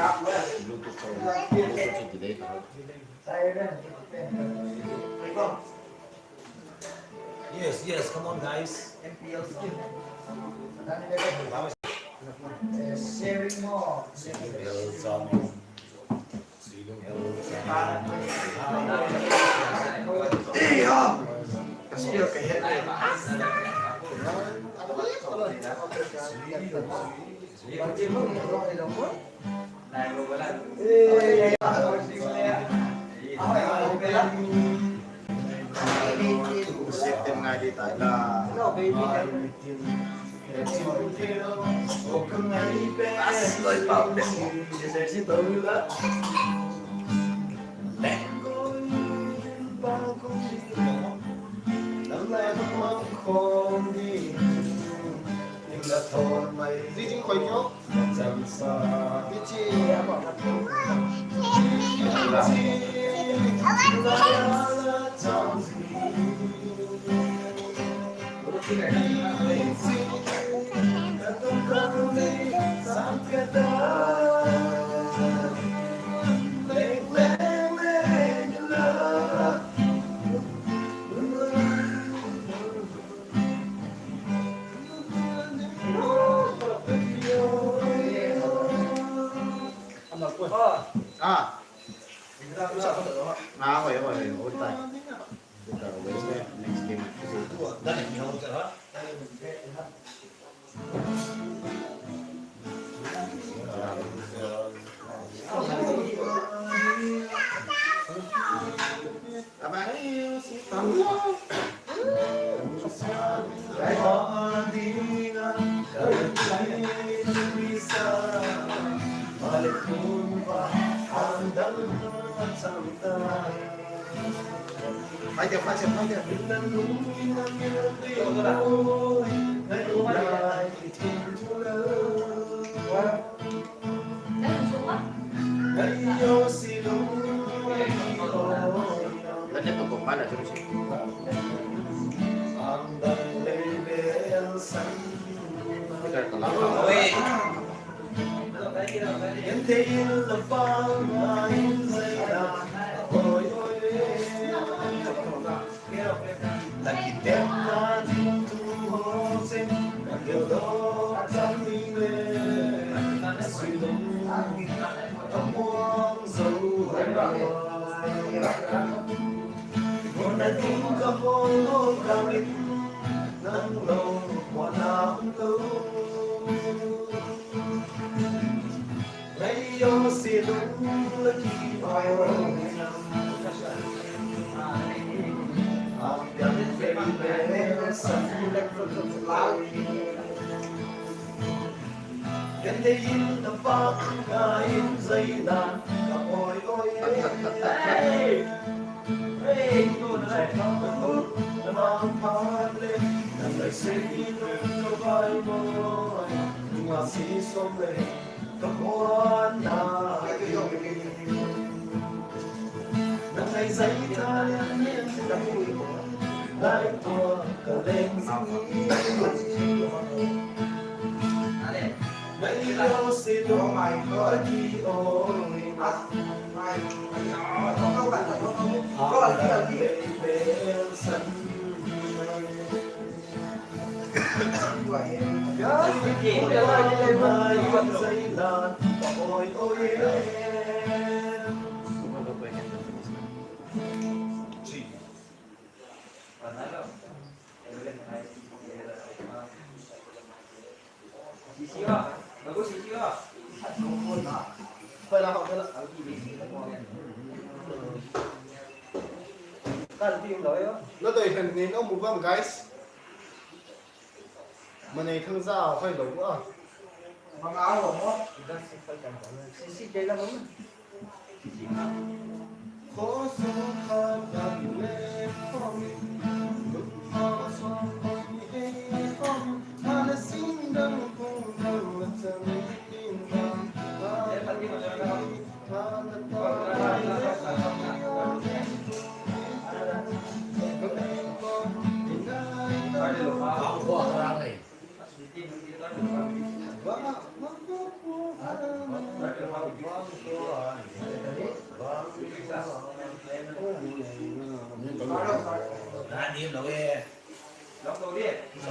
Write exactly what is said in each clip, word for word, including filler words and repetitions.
Bluetooth chu, Bluetooth chu delay ta. Yes, yes, come on, guys. Sharing more. Ah. Ah, hoi, hoi, hoi, hoi, tai. Next game. La doi hen nei no mu bam, guys. Manei Thangza hoi lo a. Manga lo mo. Sisi ke la mo.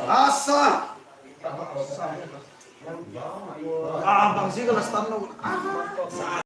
Asa. Ah, bang si ka la stan lo. Ah, sa.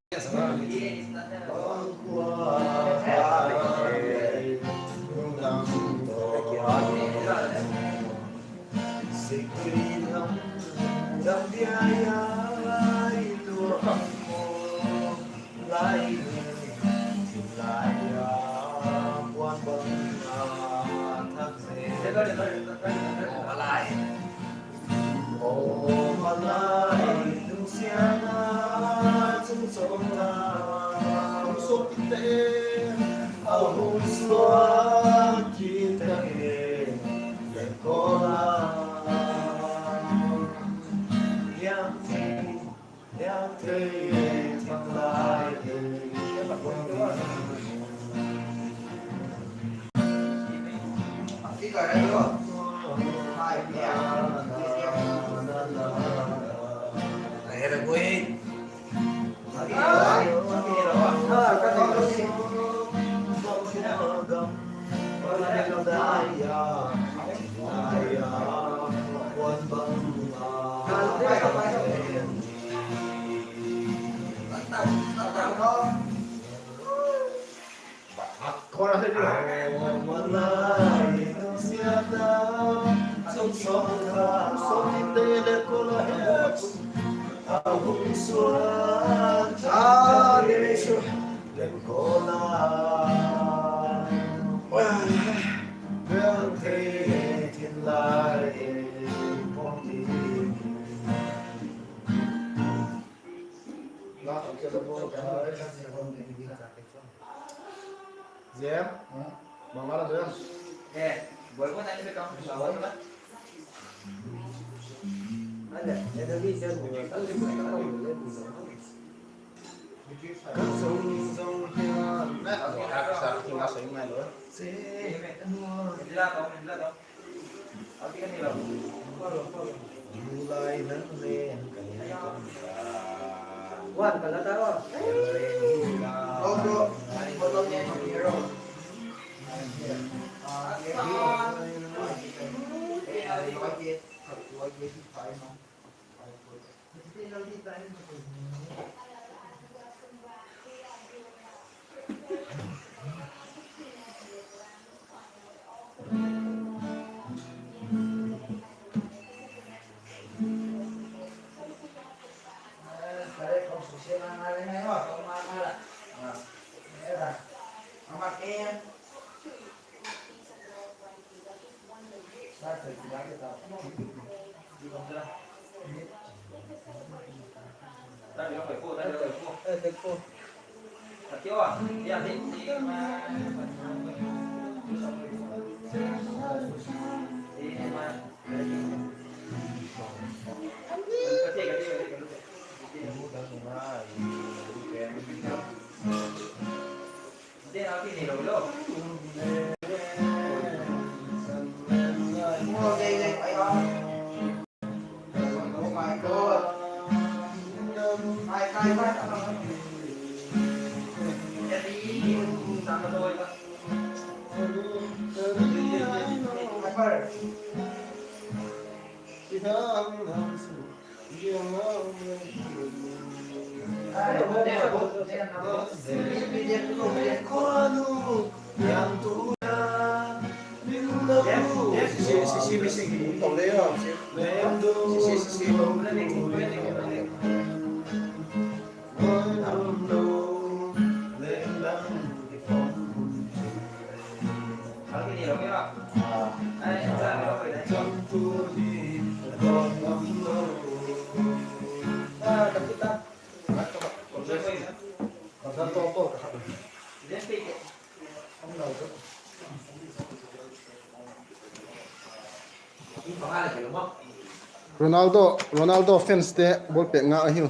Ronaldo, Ronaldo fans te ball pêk nga ahiu.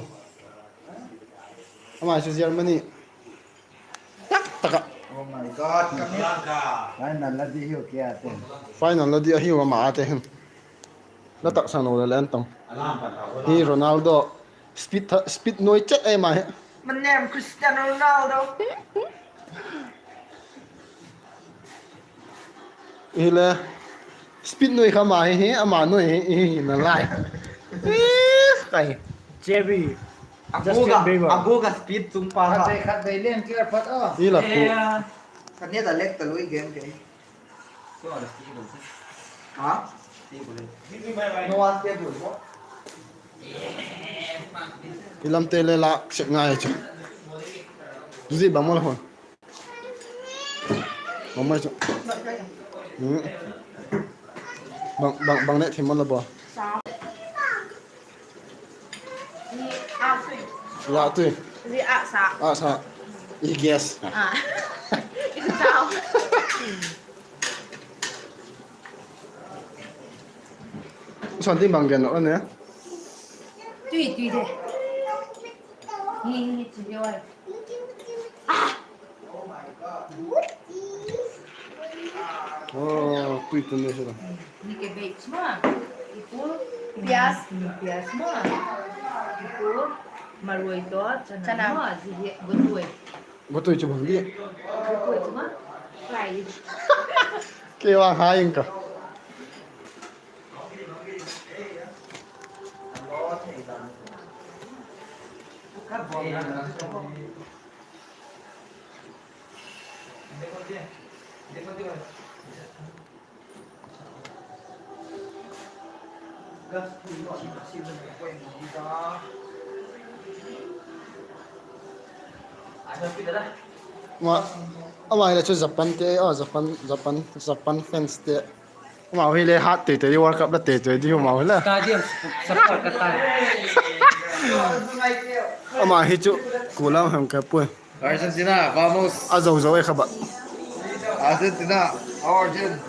Ama chu Germany. Tak tak ah. Oh my God. Final la di hiu kia te. Final la di ahiu ama te hin. La tak sang lo le len tong. Hi Ronaldo. Speed tha, speed nuai chet ei ma hi. My name Cristiano Ronaldo. Hile, speed nuai kha ama hi, ama nuai hi, hi, hi na lai. Kai. Jerry. A Justin Bieber. A Google speed chung pa kha. Khat vei, khat vei len clear phat a. Hi la ku. Khat ni da lek ta lui gen ke. Ha? No one table. I lamte le lâk sek ngai chu. Zuzi bang maw la hon. Bang mai chu. Hmm. Bang, bang, bang ne thim maw la ba. Sa. Zi a tui. Zi a sa. A sa. I guess. Ah. I sa. Son tin bang gen lo ne. Tui, tui de. Ni, ni, ni, tui de oi. Ah. Oh, tui tun de sila. Ni cabbage ma. Ipu piaz, ni piaz ma. Ipu maruai to, chana ma, zi hi gotui. Gotui chu bang di. Gotui chu ma. Fry. Kei vang hai ing ka. Ama, ama hile chu Japan te, oh, Japan, Japan, Japan fans te. Amau hile hat tei tei di, World Cup la tei tei di amau hile. Stadium support ka tai. Ama hi chu kulam hem ka pui. Argentina, vamos. A zo zo e kha ba. Argentina, Argent.